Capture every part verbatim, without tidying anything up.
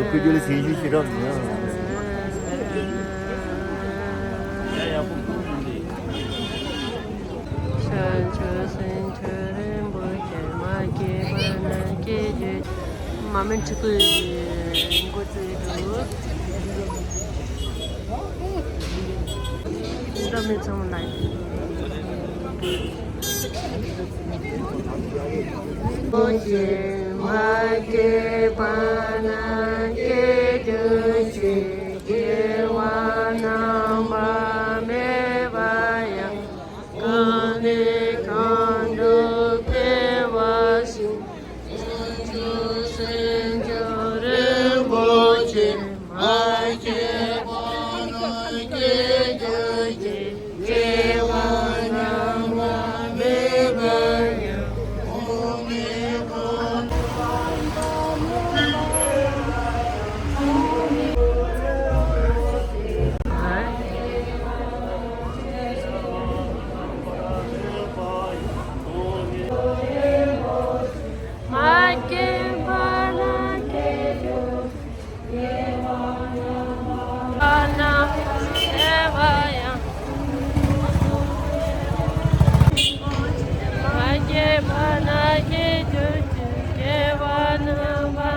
ཁུ་རྒྱུད་ལ་ཞིང་ཞིང་ཞིག་རབ་ཡང་། བྱང་ཆུབ་སེམས་མཆོག་རིན་པོ་ཆེ་མ་སྐྱེས་པ་ན་སྐྱེ་རྒྱུ། མ་སྨན་ཁྲི་ཀུའི་འགོ་བཙུགས་འདུག། འགྲོ་མི་ཚང་མ་ལ། མ་སྐྱེས་པ་ན་སྐྱེ་རྒྱུ་ཅིག། སྐྱེ་བ་རྣམ་པར་མེད་པ་ཡང་། གང་ནས་གང་དུ་འཕེལ་བ་ཞིག། བྱང་ཆུབ་སེམས་མཆོག་རིན་པོ་ཆེ། མ་སྐྱེས་པ་ན་སྐྱེ་རྒྱུ་ཅིག། སྐྱེ་བ་རྣམ་པར་མེད་པ་ཡང་། མ་སྐྱེས་པ་ན་སྐྱེ་རྒྱུ། སྐྱེ་བ་རྣམ་པར་མེད་པ་ཡང་། མ་སྐྱེས་པ་ན་སྐྱེ་རྒྱུ་ཅིག། སྐྱེ་བ་རྣམ་པར་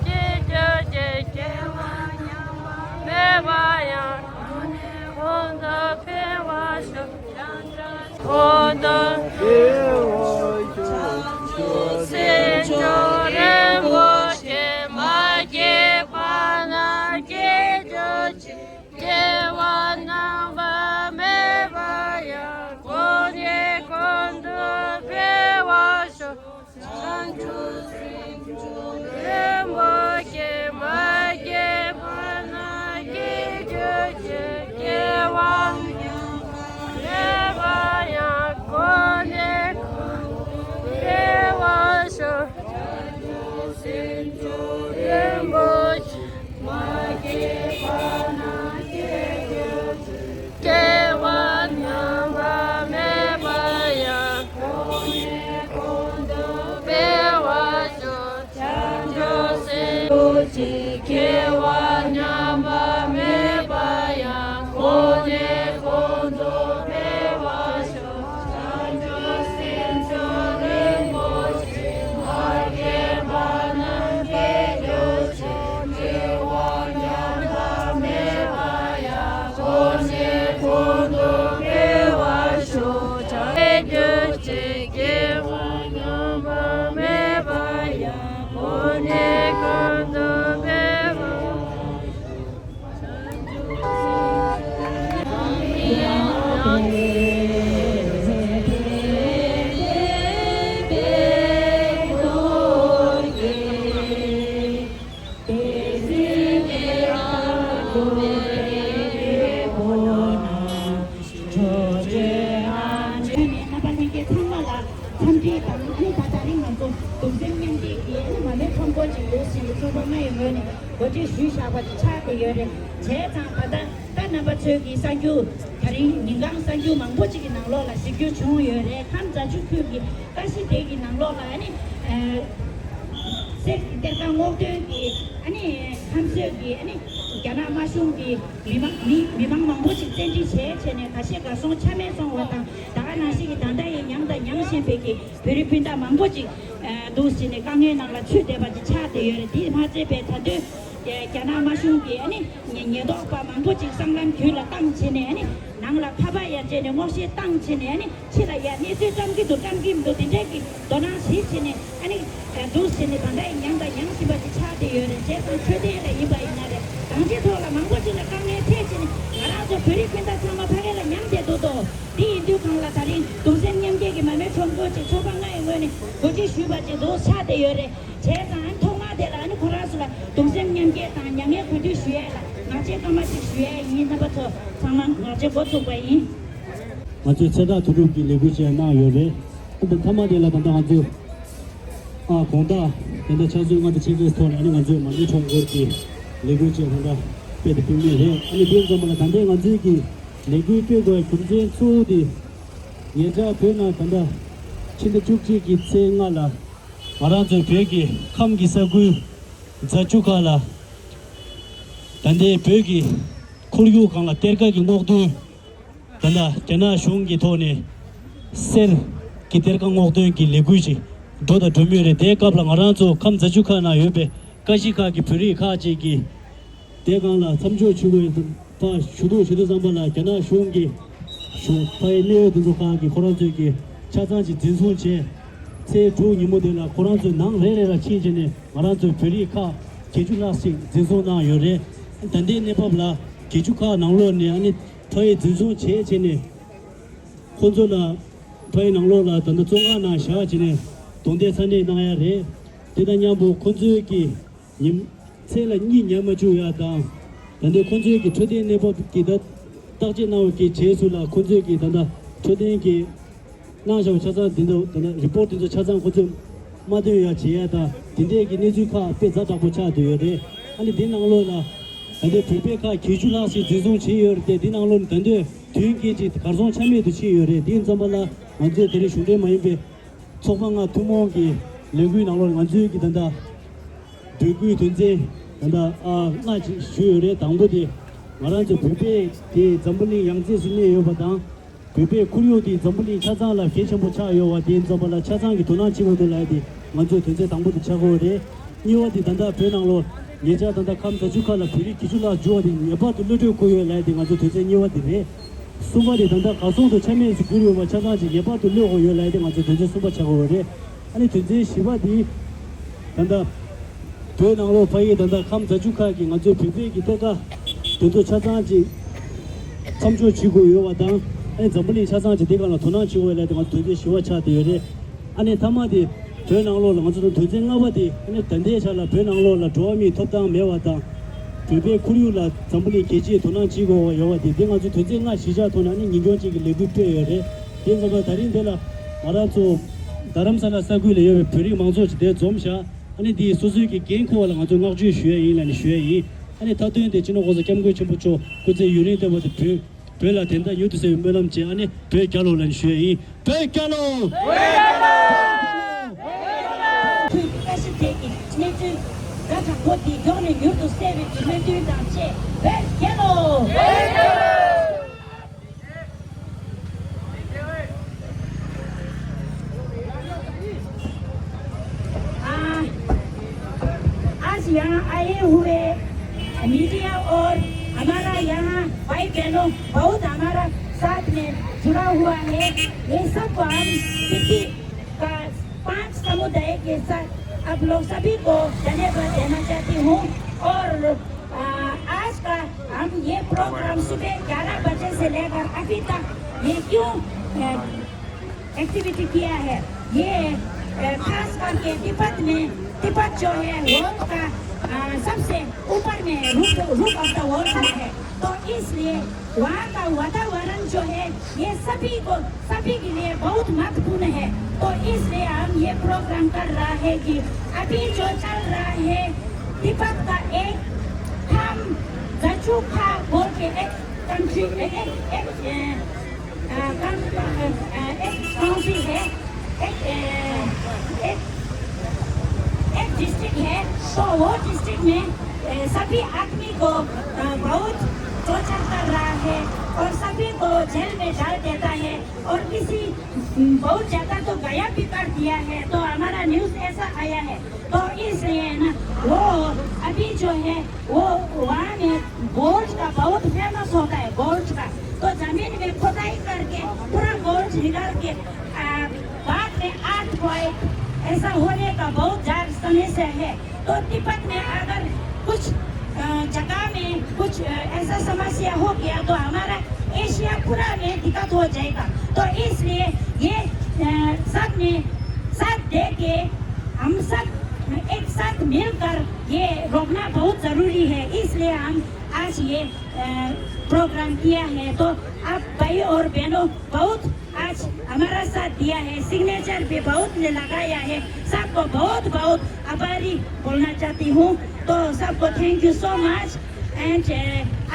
སྐྱེ་རྒྱུ་ཅིག། སྐྱེ་བ་རྣམ་པར་མེད་པ་ཡང་། གོང་ནས་གོང་དུ་འཕེལ་བར་ཤོག། གོང་དུ་འཕེལ་བར་ཤོག། བྱང་ཆུབ་སེམས་མཆོག་རིན་པོ་ཆེ། མ་སྐྱེས་པ་ན་སྐྱེ་རྒྱུ་ཅིག། སྐྱེ་བ་རྣམ་པར་མེད་པ་ཡང་། གོང་ནས་གོང་དུ་འཕེལ་བར་ཤོག། བྱང་ཆུབ་སེམས་མཆོག་རིན་པོ་ཆེ། མ་སྐྱེས་པ་ན་སྐྱེ་རྒྱུ་ཅིག། སྐྱེ་བ་རྣམ་པར་མེད་པ་ཡང་། གོང་ནས་གོང་དུ་འཕེལ་བར་ཤོག། བྱང་ཆུབ་སེམས་མཆོག་རིན་པོ་ཆེ། མ་སྐྱེས་པ་ན་སྐྱེ་རྒྱུ་ཅིག། སྐྱེ་བ་རྣམ་པར་མེད་པ་ཡང་། གོང་ནས་གོང་དུ་འཕེལ་བར་ཤོག། བྱང་ཆུབ་སེམས་མཆོག་ཅིག། སྐྱེ་བ་རྣམ་པར་མེད་པ་ཡང་། གོང་ནས་གོང་དུ་འཕེལ་བར་ཤོག། བྱང་ཆུབ་སེམས་མཆོག་རིན་པོ་ཆེ། མ་སྐྱེས་པ་ན་སྐྱེ་རྒྱུ་ཅིག། སྐྱེ་བ་རྣམ་པར་མེད་པ་ཡང་། གོང་ནས་གོང་དུ་འཕེལ་བར་ཤོག། སྐྱེ་རྒྱུ་ཅིག། སྐྱེ་བ་རྣམ་པར་མེད་པ་ཡང་། གོང་ནས་གོང་དུ་འཕེལ་བར་ཤོག། རྣམ་པ་ལྷན་རྒྱས་ཚང་མ་ལ་འཚམས་འདྲི་དང་། ཨ་ནི་ད་ད་རིང་ང་ཚོ་གདུང་སེམས་མཉམ་སྐྱེད་ཀྱི་ཨ་ནི་མ་རྨོས་ཁྲོམ་སྐོར་ཅིག་འདུག་ཟེར་ནས་ཚོགས་པ་ལྔ་ཡི་ངོས་ནས་གོ་སྒྲིག་ཞུས་བཞག་པ་དེ་ཆགས་བསྡད་ཡོད་རེད། བྱས་ཙང་ད་ལྟ་ད་རྣམ་པ་ཚོས་ཀྱི་གསར་འགྱུར་ད་རིང་ཉིན་གང་གསར་འགྱུར་མང་པོ་ཅིག་གི་ནང་ལོགས་ལ་གཟིགས་རྒྱུ་བྱུང་ཡོད་རེད། ཁམས་རྫ་ཆུ་ཁུལ་གྱི་ཀ་ཤི་སྡེ་གི་ནང་ལོགས་ལ་ཨ་ནི་ཨ་གསེར་གྱི་གཏེར་ཁ་སྔོག་འདོན་གྱི་ཨ་ནི་ཁམས་བཟོས་ཀྱི་ཨ་ནི་རྒྱ་ནག་དམར་གཞུང་གི་མི་མང་མི་མི་མང་མང་པོ་ཅིག་བཙན་ཁྲིད་བྱས་བྱས་ནས་ཁ་ཤས་གར་སོང་ཆ་མེད་སོང་བ་དང་། ད་ག་ནང་བཞིན་གྱི་ད་ལྟ་ཡང་མྱངས་དང་མྱང་བཞིན་པའི་གི་བོད་རིགས་སྤུན་ཟླ་མང་པོ་ཅིག་ཨ་འདུག་ཟེར་ནས་དཀའ་ངལ་ནང་ལ་ཚུད་བསྡད་པ་ཅིག་ཆགས་བསྡད་ཡོད་རེད། དེ་མ་ཚད་པའི་ད་དུང་རྒྱ་ནག་དམར་གཞུང་གིས་ཨ་ནི་ཉེན་རྟོག་པ་མང་པོ་ཅིག་སྲང་ལམ་རྒྱུད་ལ་བཏང་བྱས་ནས་ཨ་ནི་ནང་ལ་ཁ་པར་ཡར་བྱས་ནས་སྔོག་བཤེར་བཏང་བྱས་ནས་ཨ་ནི་ཕྱི་ལ་ཡར་གནས་ཚུལ་བཀྲམ་གྱི་འདུག་བཀྲམ་གྱི་མི་འདུག་དེ་འདྲའི་གི་དོ་སྣང་ཞིག་བྱས་ནས་ཨ་ནི་འདུག་ཟེར་ནས་ད་ལྟ་ཡང་མྱངས་དང་མྱང་བཞིན་པ་ཅིག་ཆགས་བསྡད་ཡོད་རེད། བྱས་ཙང་འཕྲོད་བསྟེན་ལ་ཡིན་པ་ཡིན་ན་རེད། གང་ཅིའི་ཐོག་ལ་མང་པོ་ཅིག་ལ་དཀའ་ངལ་འཕྲད་བྱས་ནས་ང་རང་ཚོ་བོད་རིགས་སྤུན་ཟླ་ཚང་མ་ཕ་གི་ལ་མྱངས་བསྡད་འདུག་དོ། དེ་ཡིན་དུས་སྒང་ལ་ད་རིང་གདུང་སེམས་མཉམ་སྐྱེད་ཀྱི་མ་རྨོས་ཁྲོམ་སྐོར་ཅིག་ཚོགས་པ་ལྔ་ཡི་ངོས་ནས་གོ་སྒྲིག་ཞུས་པ་ཅིག་འདུག་ཆགས་བསྡད་ཡོད་རེད། བྱས་ཙང་ཐོག་མར་དེ་ལ་ཨ་ནི་ཁོ་རང་ཚོ་ལ་གདུང་སེམས་མཉམ་སྐྱེད་དང་མྱ་ངན་གུས་འདུད་ཞུ་ཡས་ལ་ངག་བཅད་སྐར་མ་གཅིག་ཞུ་ཡས་ཡིན། རྣམ་པ་ཚོ་ཚང་མ་ངག་བཅད་འགོ་ཚུགས་པ་ཡིན། ང་ཚོས་ཚེ་ཐར་དོན་གྲུབ་ཀྱིས་ལས་འགུལ་ཅིག་གནང་ཡོད་རེད། ཨ་ནི་མཐའ་མ་དེ་ལ་ད་ལྟ་ང་ཚོས་ཨ་དགོང་དག་དེ་འདྲ་ཕྱག་ཚོད་ལྔ་དང་ཕྱེད་ཀའི་ཐོག་ནས་ཨ་ནི་ང་ཚོས་མ་རྨོས་ཁྲོམ་སྐོར་གྱི་ལས་འགུལ་ཅིག་ད་ལྟ་སྤེལ་ཏེ་ཕེབས་མུས་རེད། ཨ་ནི་དེ་ཙམ་པ་ལ་ད་ལྟའི་ང་ཚོའི་གི་ལས་འགུལ་སྤེལ་དགོས་རྒྱུ་མཚན་གཙོ་བོ་དེ་ཉེ་ཆར་བོད་ནང་ད་ལྟ་ཕྱི་ཟླ་བཅུ་གཅིག་གི་ཚེས་ལྔ་ལ་ང་རང་ཚོའི་བོད་ཀྱི་ཁམས་ཀྱི་ས་ཁུལ་ རྫ་ཆུ་ཁ་ལ་ད་ལྟའི་བོད་ཀྱི་ཁོར་ཡུག་སྒང་ལ་གཏེར་ཁ་གི་སྔོག་འདོན། ད་ལྟ་རྒྱ་ནག་གཞུང་གི་ཐོག་ནས་གསེར་གྱི་གཏེར་ཁ་སྔོག་འདོན་གྱི་ལས་འགུལ་ཞིག་འགྲོ་དང་འགྲོ་མུས་རེད། དེའི་སྐབས་ལ་ང་རང་ཚོ་ཁམས་རྫ་ཆུ་ཁ་ནང་ཡོད་པའི་ཀ་གཞི་ཁག་གི་བོད་རིགས་ཁག་ཅིག་གིས་དེ་སྒང་ལ་མཚམས་འཇོག་བྱེད་དགོས་ཡོད་པ་ཞུ་གཏུག་ཞུ་དུས་ཙམ་པ་ལ་རྒྱ་ནག་གཞུང་གིས་གཞུང་ཕ་ཡི་གནད་ཡོད་དེ་ཚོ་ཁག་གིས་ཁོ་རང་ཚོས་ཀྱི་ཆ་ཚང་ཅིག་འཛིན་བཟུང་བྱས། ཚེས་དྲུག་ཉིན་མོ་དེ་ལ་ཁོ་རང་ཚོའི་ནང་རེ་རེ་ལ་ཕྱིན་བྱས་ནས་ང་རང་ཚོའི་བོད་རིགས་ཁག་བརྒྱད་ཅུ་ལྷག་ཅིག་འཛིན་བཟུང་གནང་ཡོད་རེད། ད་ལྟའི་གནས་བབ་ལ་བརྒྱད་ཅུ་ཁག་ནང་ལོགས་ནས་ཨ་ནི་ཕ་ཡི་འཛིན་བཟུང་བྱས་བྱས་ནས་ཁོ་ཚོ་ལ་ཕ་ཡི་ནང་ལོགས་ལ་ད་ལྟ་བཙོན་ཁང་ནང་བཞག་བྱས་ནས་རྡུང་རྡེག་ཚ་ནན་གནང་ཡ་རེད། དེ་དང་མཉམ་པོ་ཁོ་ཚོའི་གི་ཉིན་ཚད་ལ་གཉིད་ཉལ་མ་བཅུག་ཡ་དང་། ད་ལྟའི་ཁོ་ཚོའི་གི་འཕྲོད་བསྟེན་གནས་བབ་ཀྱི་ད་བརྟག་དཔྱད་གནང་བའི་གི་རྗེས་སུ་ལ་ཁོ་ཚོའི་གི་ད་ལྟ་འཕྲོད་བསྟེན་གྱི་གནང་བཞག་པ་ཆ་ཚང་དེ་ཚོ་ད་ལྟ་རི་པོར་ཊི་དེ་ཚོ་ཆ་ཚང་ཁོ་ཚོས་མ་འདོན་ཡ་བྱེད་ཡ་དང་དེ་འདྲས་ཀྱི་གནས་ཚུལ་ཁག་དཔེ་ཛ་དྲག་པོ་ཆགས་བསྡད་ཡོད་རེད། ཨ་ནི་དེ་ནང་ལོགས་ལ་ད་ལྟའི་བོད་པའི་ཁག་བརྒྱད་ཅུ་ལྷག་ཞིག་འཛིན་བཟུང་བྱས་ཡོད་རེད་དེ་དེ་ནང་ལོགས་ནས་ད་ལྟའི་དོན་རྐྱེན་ཅིག་གར་སོང་ཆ་མེད་དུ་ཕྱིན་ཡོད་རེད། དེ་ཡིན་ཙམ་པ་ལ་ང་ཚོས་དེ་རིང་གཞུང་འབྲེལ་མ་ཡིན་པའི་ཚོགས་པ་ལྔ་ཐུན་མོང་གི་ལས་འགུལ་ནང་ལོགས་ང་ཚོའི་གི་ད་ལྟ་འབོད་སྐུལ་དོན་ཚན་ད་ལྟ་ཨ་ལྔ་ཅིག་ཞུས་ཡོད་རེད། དང་པོ་དེ་ང་རང་ཚོ་བོད་པས་དེ་འཛམ་བུ་གླིང་ཡང་རྩེས་སུ་གནས་ཡོད་པ་དང་། བོད་པའི་ཁོར་ཡུག་དེ་འཛམ་བུ་གླིང་ཆ་ཚང་ལ་གལ་ཆེན་པོ་ཆགས་ཡོད་པ་དེ་ཡིན་ཙམ་པ་ལ་ཆ་ཚང་གི་དོ་སྣང་བྱེད་དགོས་འདུག་ལབ་ཡ་དེ་ང་ཚོའི་དོན་ཚན་དང་པོ་དེ་ཆགས་ཀྱི་ཡོད་རེད། གཉིས་པ་དེ་ད་ལྟ་བོད་ནང་ལོགས་ཉེ་ཆར་ད་ལྟ་ཁམས་རྫ་ཆུ་ཁ་ལ་བོད་རིགས་བརྒྱད་ཅུ་ལྷག་འབྱོར་བ་དེ་ངེས་པར་དུ་གློད་གྲོལ་དགོས་ཡོད་ལབ་ཡ་དེ་ང་ཚོའི་དོན་ཚན་གཉིས་པ་དེ་རེད། གསུམ་པ་དེ་ད་ལྟ་གར་སོང་དུ་ཆ་མེད་སུ་གྱུར་ཡོད་པ་ཆ་ཚང་ཅིག་ངེས་པར་དུ་གློད་དགོས་ཡོད་ལབ་ཡ་དེ་ང་ཚོའི་དོན་ཚན་གསུམ་པ་ཆགས་ཀྱི་ཡོད་རེད། ཨ་ནི་དོན་ཚན་བཞི་པ་དེ་ད་ལྟ་བོད་ནང་ལོགས་ཕ་ཡུལ་ད་ལྟ་ཁམས་རྫ་ཆུ་ཁ་གི་ང་ཚོའི་བོད་པའི་གི་གཏེར་ཁ་དེ་ཚོ་ཆ་ཚང་ཅིག་མཚམས་འཇོག་བྱེད་དགོས་ཡོད་པ་དང་། ཨ་ནི་འཛམ་བུ་གླིང་ཆ་ཚང་ཅིག་དེ་སྒང་ལ་དོ་སྣང་བྱེད་དགོས་ལབ་དེ་ང་ཚོ་དོན་ཚན་བཞི་པ་ཆགས་བསྡད་ཡོད་རེད། ཨ་ནི་མཐའ་མ་དེ་བོད་ནང་ལོགས་ལ་ང་ཚོ་དང་དོན་ཚན་ལྔ་པ་དེ་ཨ་ནི་ད་ལྟའི་ཆ་ལ་བོད་ནང་ལོགས་ལ་འགྲོ་བ་མིའི་ཐོབ་ཐང་མེད་པ་དང་། བོད་པའི་ཁོར་ཡུག་ལ་འཛམ་བུ་གླིང་རྒྱལ་སྤྱིས་དོ་སྣང་བྱེད་དགོས་པ་ཡོད་པ་དེ་དེ་ང་ཚོ་དོན་ཚན་ལྔ་གཞི་བཞག་ཐོག་ནས་ཨ་ནི་ཉིན་གུང་གཅིག་གི་ལས་འགུལ་སྤེལ་ཡོད་རེད། དེ་ཙམ་པ་ད་རིང་འདི་ལ་ང་རང་ཚོ་རྡ་རམ་ས་ལ་ས་ཁུལ་ལ་ཡོད་པའི་བོད་རིགས་མང་ཚོགས་ཀྱིས་དེ་འཛོམས་བཞག་ཨ་ནི་དེའི་སོ་སོའི་གི་འགན་འཁུར་བ་ལ་ང་ཚོས་བསྔགས་བརྗོད་ཞུ་ཡ་ཡིན་ལབ་ནས་ཞུ་ཡ་ཡིན། ཨ་ནི་མཐའ་དོན་དེ་སྤྱི་ནོར་༸གོང་ས་༸སྐྱབས་མགོན་ཆེན་པོ་མཆོག་སྐུ་ཚེ་ཡུན་རིང་བརྟན་པ་དང་བོད་བོད་ལ་དོན་དག་མྱུར་དུ་གསལ་བའི་སྨོན་ལམ་བཅས། ཨ་ནི་བོད་རྒྱལ་ལོ་ལབ་ནས་ཞུ་ཡ་ཡིན། བོད་རྒྱལ་ལོ། བོད་རྒྱལ་ལོ། བཀྲ་ཤིས་བདེ་ལེགས་ཀྱི་གནས་ཚུལ་ཛ་དྲག་པོ་དེ་མགྱོགས་ནས་མྱུར་དུ་གསལ་བའི་སྨོན་འདུན་དང་བཅས་བོད་རྒྱལ་ལོ། བོད་རྒྱལ་ལོ། आज यहाँ आए हुए मीडिया और हमारा यहाँ भाई बहनों बहुत हमारा साथ में जुड़ा हुआ है। ये सबको हम किसी का पांच समुदाय के साथ आप लोग सभी को धन्यवाद देना चाहती हूँ। और आ, आज का हम ये प्रोग्राम सुबह ग्यारह बजे से लेकर अभी तक ये क्यों एक्टिविटी किया है। ये खास करके तिब्बत में, तिब्बत जो है वर्ल्ड का सबसे ऊपर में रूप रूप ऑफ द वर्ल्ड में है। तो इसलिए वहाँ का वातावरण जो है ये सभी को सभी के लिए बहुत महत्वपूर्ण है। तो इसलिए हम ये प्रोग्राम कर रहा है कि अभी जो चल रहा है तिब्बत का एक हम जचुखा बोल के एक कंट्री एक एक एक काउंटी है। एक एक एक डिस्ट्रिक्ट है। तो वो डिस्ट्रिक्ट में सभी आदमी को बहुत टॉर्चर कर रहा है और सभी को जेल में डाल देता है और किसी बहुत ज्यादा तो गायब भी कर दिया है। तो हमारा न्यूज ऐसा आया है। तो इसलिए ना वो अभी जो है वो वहाँ में गोल्ड का बहुत फेमस होता है, गोल्ड का। तो जमीन में खुदाई करके पूरा गोल्ड निकाल के बाद में अर्थ क्वाइक ऐसा होने का बहुत ज्यादा समस्या है। तो तिब्बत में अगर कुछ जगह में कुछ ऐसा समस्या हो गया तो हमारा एशिया पूरा में दिक्कत हो जाएगा। तो इसलिए ये सब ने साथ दे के हम सब एक साथ मिलकर ये रोकना बहुत जरूरी है। इसलिए हम आज ये प्रोग्राम किया है। तो आप भाई और बहनों बहुत आज हमारा साथ दिया है, सिग्नेचर भी बहुत ने लगाया है। सबको बहुत बहुत आभारी बोलना चाहती हूँ। तो सबको thank you so much। And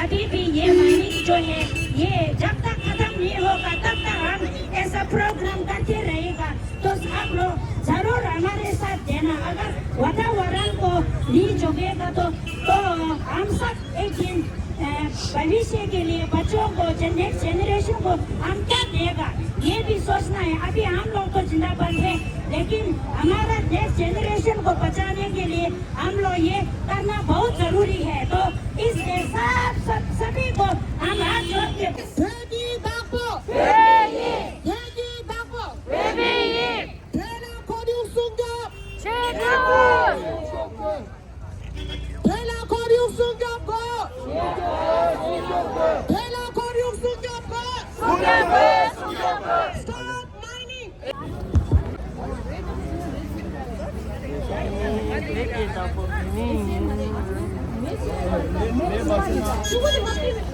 अभी भी ये माइक जो है ये जब तक खत्म नहीं होगा तब तक हम ऐसा प्रोग्राम करते रहेगा। दोस्त, आप लोग जरूर हमारे साथ देना। अगर वातावरण को नहीं जोगेगा तो, तो हम सब एक दिन, अ, भविष्य के लिए, बच्चों को, जन-, नेक्स्ट जनरेशन को हम क्या देगा, ये भी सोचना है। अभी हम लोग तो जिंदाबाद हैं, लेकिन हमारा नेक्स्ट जनरेशन को बचाने के लिए हम लोग ये करना बहुत जरूरी है। तो इसलिए सब, सब, सभी को हम हाथ जोड़ के